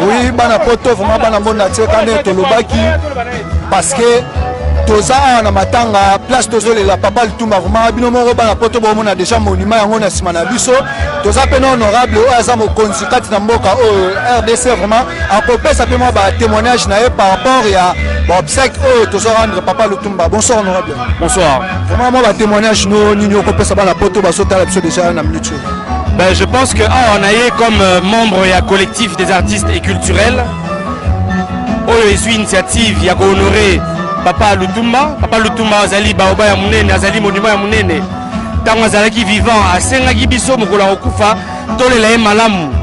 Oui, bana poto vraiment bana monde entier kande tolobaki parce que toza awa na matanga place tozolela papa lutumba vraiment bino moko bana poto bomona déjà monument yango na nsima na biso toza mpe na honorable oyo aza mokonzi kati na mboka oyo rdc vraiment akopesa mpe mwa batémoignage na ye par rapport ya baobsèque oyo tozo rendre papa lutumba. Bonsoir, honorable. Bonsoir. Vraiment, mwa batémoignage no nini okopesa bana poto bazotala biso déjà na minute oyo? Ben, je pense que ah, on a eu comme membre ya collectif des artistes et culturels oyo ezwi initiative ya kohonorer papa Lutumba. Papa Lutumba azali baoba ya monene, azali monument ya monene. Ntango azalaki vivant, asengaki biso mokolo ya kokufa tolela ye malamu.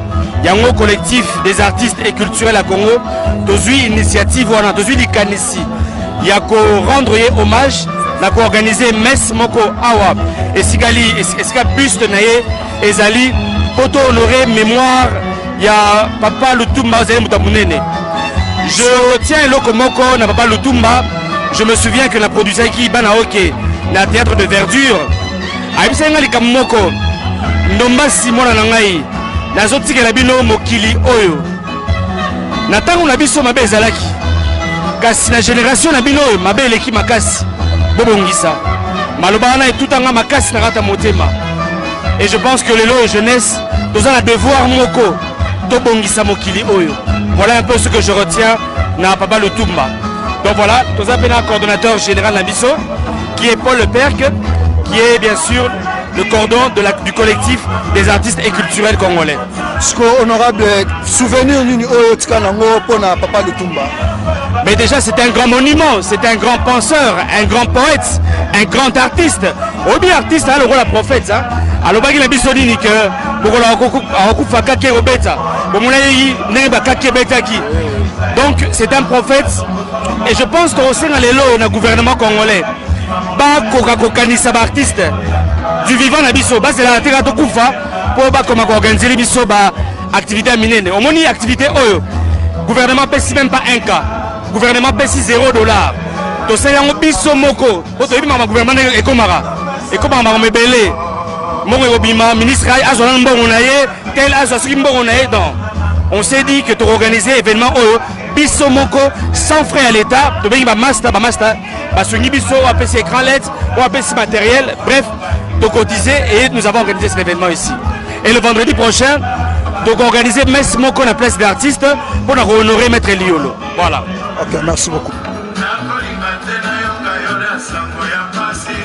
Yango collectif des artistes et culturels ya Congo tozwi initiative wana, tozwi likanisi ya korendre ye hommage na koorganiser messe moko awa esikali esika buste na ye ezali, mpo tohonorer mémoire ya papa Lutumba. Azali moto ya monene. Je retiens eloko moko na papa Lutumba. Je me souviens que na produisaki bana oke na théâtre de verdure, ayebisaki ngai likambo moko: "Ndombasi, mwana na ngai, nazotikela bino mokili oyo. Na ntango na biso mabe ezalaki, kasi na génération na bino oyo mabe eleki makasi, bobongisa." Maloba wana etutanga makasi na kati ya motema. Et je pense que lelo oyo jeunesse toza na devoir moko, tobongisa mokili oyo. Voilà un peu ce que je retiens na papa Lutumba. Donc voilà, toza mpe na coordonnateur général na biso qui est Paul Leperque, qui est bien sûr le cordon du collectif des artistes et culturels congolais. Siko honorable, souvenir nini oyo otika nango mpona papa Lutumba? Mais déjà, c'est un grand monument, c'est un grand penseur, un grand poète, un grand artiste. Obi artiste aza lokola prophète, hein? Alobaki na biso nini? Ke mokolo akokufa kaki ekobeta. Bomonaki ndenge bakaki ebetaki. Donc c'est un prophète et je pense tokosenga lelo na gouvernement congolais bakoka kokanisa baartiste du vivant na biso. Bazelaka te kaka tokufa mpo bakoma koorganiser biso baactivité ya minene. Omoni activité oyo, gouvernement apesi même pas un cas, gouvernement apesi 0 dollar. Tosali yango biso moko po toyebi makambo gouvernement ndenge ekomaka, ekomaka makambo ebele. Mbongo ekobima, ministre azwa nano mbongo na ye, tel azwa soki mbongo na ye. Donc on s'est dit que tokoorganiser événement oyo biso moko sans frais ya l'État. Tobengi bamaster, bamaster basungi biso, oyo apesi écran LED, oyo apesi matériel, bref, tocotiser et nous avons organisé cet événement ici. Et le vendredi prochain, tokoorganiser messe moko na place d'artiste mpona kohonorer maître Liolo. Voilà. Ok, merci beaucoup. Nakolinga te nayoka yo na sango ya pasi.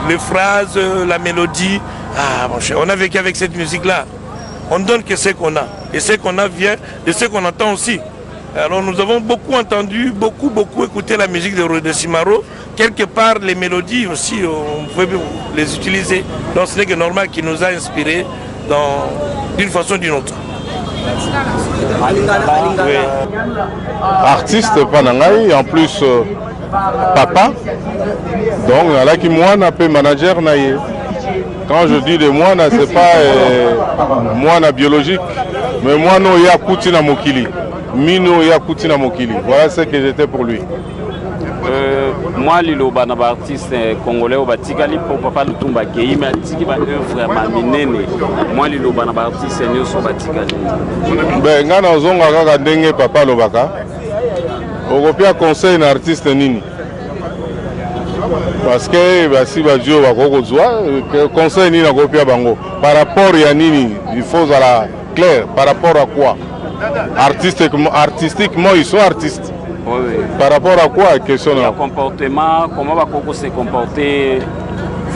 Les phrases, la mélodie. Ah, mon cher, on a vécu avec cette musique-là. On ne donne que ce qu'on a. Et ce qu'on a vient de ce qu'on entend aussi. Alors nous avons beaucoup entendu, beaucoup, beaucoup écouté la musique de Simaro. Quelque part, les mélodies aussi, on pouvait les utiliser. Donc ce n'est que normal qu'il nous a inspirés d'une façon ou d'une autre. Oui. Artiste mpa na ngai, en plus papa, donc alaki mwana mpe manager na ye. Quand je dis de mwana, c'est pas mwana biologique, mais mwana oyo akuti na mokili, mino oyo akuti na mokili. Voilà ce que j'étais pour lui. Mwa liloba na baartiste congolais oyo batikali, mpo papa Lutumba akei me atiki baœuvre ma minene. Mwa liloba na baartiste nyonso batikali? Ben, ngai nazonga kaka ndenge papa alobaka: okopia conseil na artiste nini? Parce que basi bazwi oyo bakoki kozwa. Conseil nini akopia bango par rapport ya nini? Il faut ozala clair par rapport à quoi. Artistiquement, artistiquement ils sont artistes. Oui. Par rapport à quoi? Question ya comportement, comment bakoki se comporter.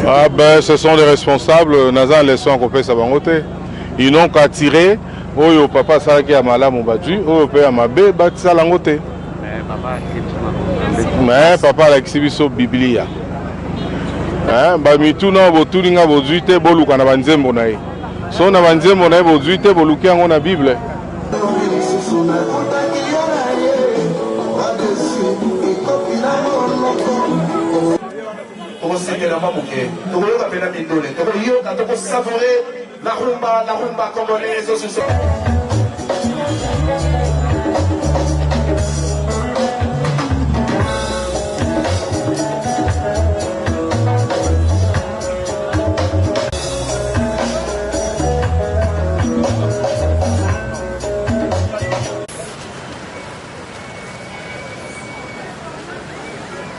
Ah ben, ce sont les responsables. Naza leçon akopesa bango te. Ils n'ont qu'à tirer. Oyo papa asalaki ya malamu bazwi, oyo mpe ya mabe basala yango te. Mais papa alakisi biso Biblia. Hein, ba mituna oyo botuni nga bozwi te, boluka na banzembo na ye. So na banzembo na ye bozwi te, boluki yango na Bible. Tokosepela mwa moke, tokoyoka mpena mindole, tokoyoka, tokosavoure la rumba, la rumba congolaise osusu.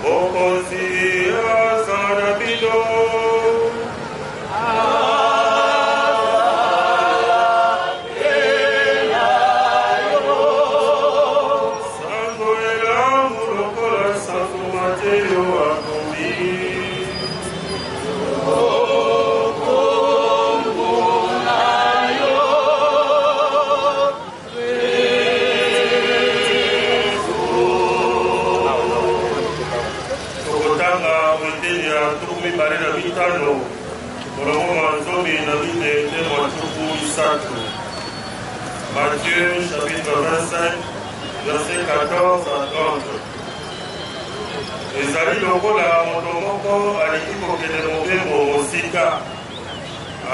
Mokonzi azala na bino. Sango elamu lokola sango Mateyo akomi. Tokotanga eteni ya 25, molongo mwa 14 te mwa 30. Matthieu chapitre 25, verset 14 à 30. Ezali lokola moto moko alingi kokende mobembo mosika,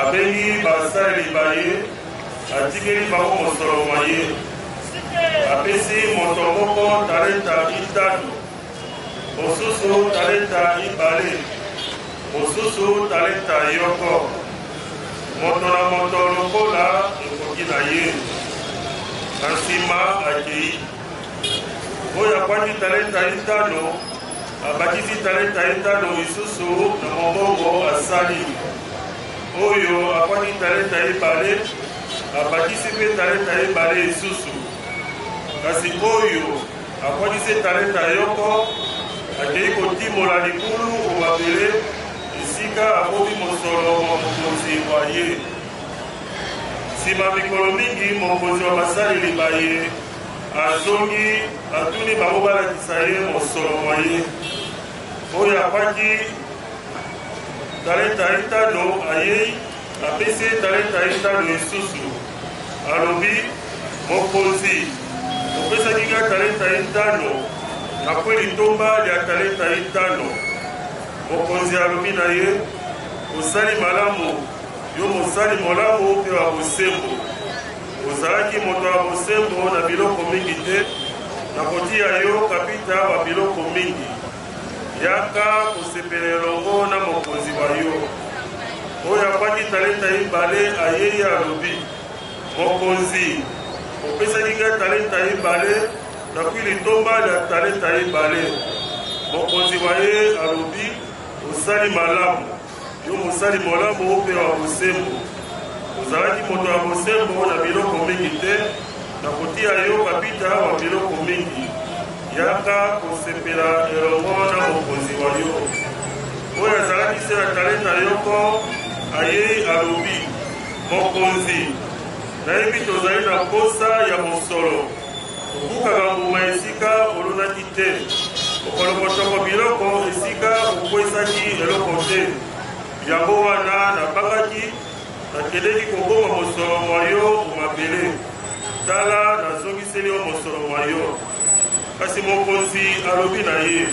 abengi basaleli ba ye, atikeli bango mosolo mwa ye. Apesi moto moko talenta itano, mosusu talenta ibale, mosusu talenta yoko, moto na moto lokola ekoki na ye. Na nsima akei. Oyo akwaki talenta itano abakisi talenta itano lisusu na mombongo asali. Oyo akwaki talenta ibale abakisi mpe talenta ibale lisusu. Kasi oyo akwaki se talenta yoko akei kotimola libulu o mabele esika abombi mosolo mwa mokonzi wa ye. Nsima mikolo mingi, mokonzi wa basaleli ba ye azongi, atuni bango balakisa ye mosolo mwa ye. Oyo akwaki talenta itano ayei, apesi ye talenta itano isusu. Alobi, Mokonzi, opesaki ngai talenta itano, nakwe litomba lya talenta itano. Mokonzi alobi na ye, Osali malamu, yo mosali molamu mpe wa bosembo. Ozalaki moto wa bosembo na biloko mingi te, nakotia yo kapita wa biloko mingi. Yaka kosepela elongo na mokonzi wa yo. Oyo akwaki talenta ibale ayei, alobi, Mokonzi, opesaki ngai talenta ibale, nakwi litomba lya talenta ibale. Mokonzi wa ye alobi, Osali malamu, yo mosali molamu mpe wa bosembo. Ozalaki moto wa bosembo na biloko mingi te, nakotia yo kapita wa biloko mingi. Yaka kosepela elongo na mokonzi wa yo. Oyo azalaki se na talenta yoko ayei, alobi, Mokonzi, nayebi tozali na mposa ya mosolo. Obukaka mbuma esika olonaki te, okolokotoko biloko esika okwesaki eloko te. Yango wana nabangaki, nakendeki kobomba mosolo mwa yo o mabele. Tala, nazongiseli yo mosolo mwa yo. Kasi mokonzi alobi na ye,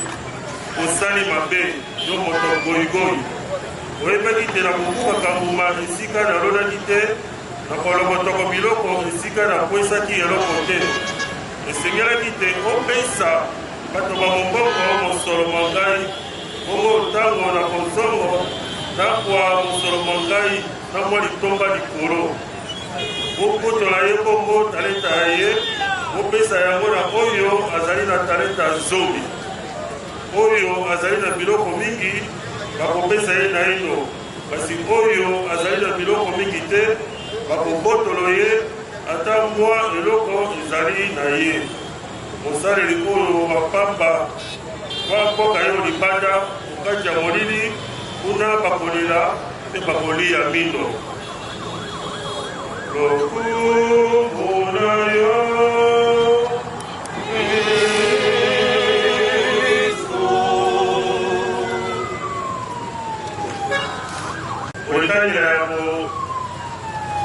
Osali mabe, yo moto goigoi! Oyebaki te nakobukaka mbuma esika nalonaki te, nakolokotoko biloko esika nakwesaki eloko te? Esengelaki te opesa bato ba mombongo mosolo mwa ngai, bongo ntango nakozongo nakwa mosolo mwa ngai na mwa litomba likolo. Bobotola ye bongo talenta ya ye, bopesa yango na oyo azali na talenta zomi. Oyo azali na biloko mingi, bakopesa ye naino, kasi oyo azali na biloko mingi te, bakobotolo ye ata mwa eloko ezali na ye. Mosaleli oyo wa pamba, babwaka ye o libanda, o kati ya molili, kuna bakolela mpe bakoliya mino. Lokumu na yo, Kristu. Kotalela yango,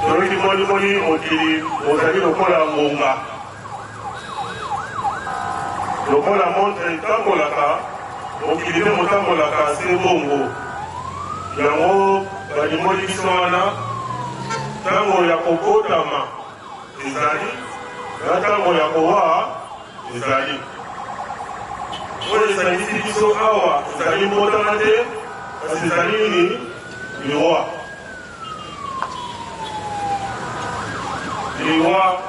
toyoki boniboni mokili mozali lokola ngonga. Lokola montre etambolaka, mokili mpe motambolaka se bongo. Yango balimboli biso wana, ntango ya kobotama ezali na ntango ya kowa ezali. Oyo esangisi biso awa ezali mbotama te, kasi ezali nini? Liwa. Liwa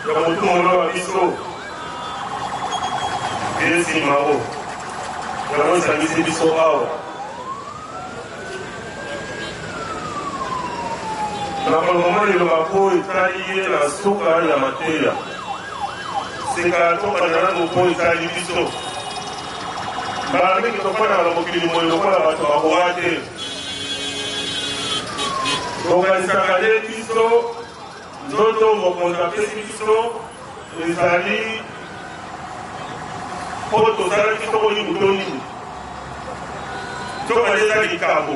ya motu molo wa biso ye simaro yango esangisi biso awa. Nakoloba mwa liloba mpo etali ye na suka ya mateya. Sika tobanda nanu mpo etali biso. Mbala mingi tofandaka na mokili moye lokola bato bakowa te. Tokanisaka nde biso nzoto Mokonzi apesi biso ezali mpo tosalaki soko nini to nini. Nzokande eza likabo.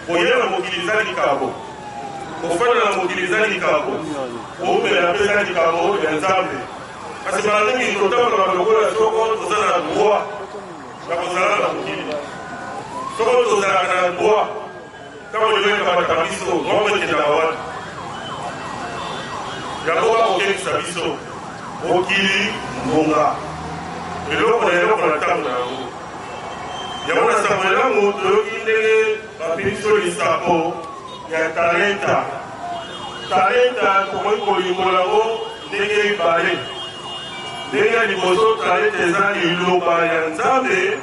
Koya na mokili eza likabo. Kofanda na mokili eza likabo. Koumela mpe eza likabo ya Nzambe. Kasi mbala mingi totambolaka lokola soko toza na droit ya kozala na mokili. Soko tozalaka na droit, ntango liwa ekamataka biso, droit yango ekendaka wapi? Yango bakokebisa biso, mokili ngonga, eloko na eloko na ntango na yango. Yango na sango elamu toyoki ndenge bape biso lisapo ya talenta. Talenta tokoki kolimbola yango ndenge mibale. Ndenge ya liboso, talenta eza liloba ya Nzambe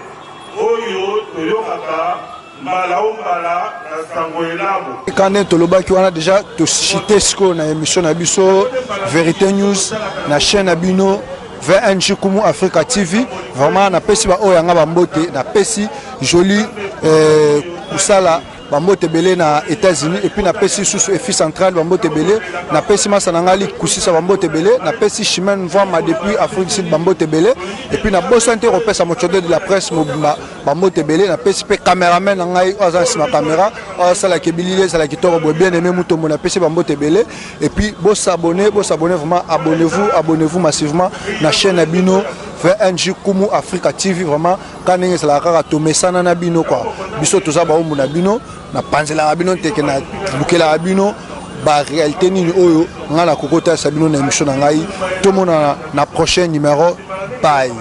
oyo toyokaka mbala o mbala na sango elamu. Kande tolobaki wana deja tochite sikoyo na émission na biso Verite News na chaîne na bino VNG Kumu Africa TV. Vraiment napesi ba oyo yanga bambote, napesi joli euh, kusala bambote ebele na États-Unis et puis napesi susu efi centrale bambote ebele, napesi masa na ngai kusisa bambote ebele, napesi Chimène Mvwama depuis Afrique du Sud bambote ebele et puis nabosani te kopesa mocodo de la presse mobimba bambote ebele, napesi mpe cameraman na ngai oyo aza na nsima camera oyo asalaka ebilili ezala kitoko boye bien aimé Mutombo, napesi bambote ebele et puis bosabonne bosabonne vraiment, abonnez-vous abonnez-vous massivement na chaîne na bino VNG Kumu Africa TV. Vraiment ka ndenge ezalaka kaka tomesana na bino kwa biso toza baombo na bino, napanzelaka bino nteke na lukelaka bino ba réalité nini oyo ngai nakoki kotalisa bino na émission na ngai. Tomonana na prochain numéro, bye.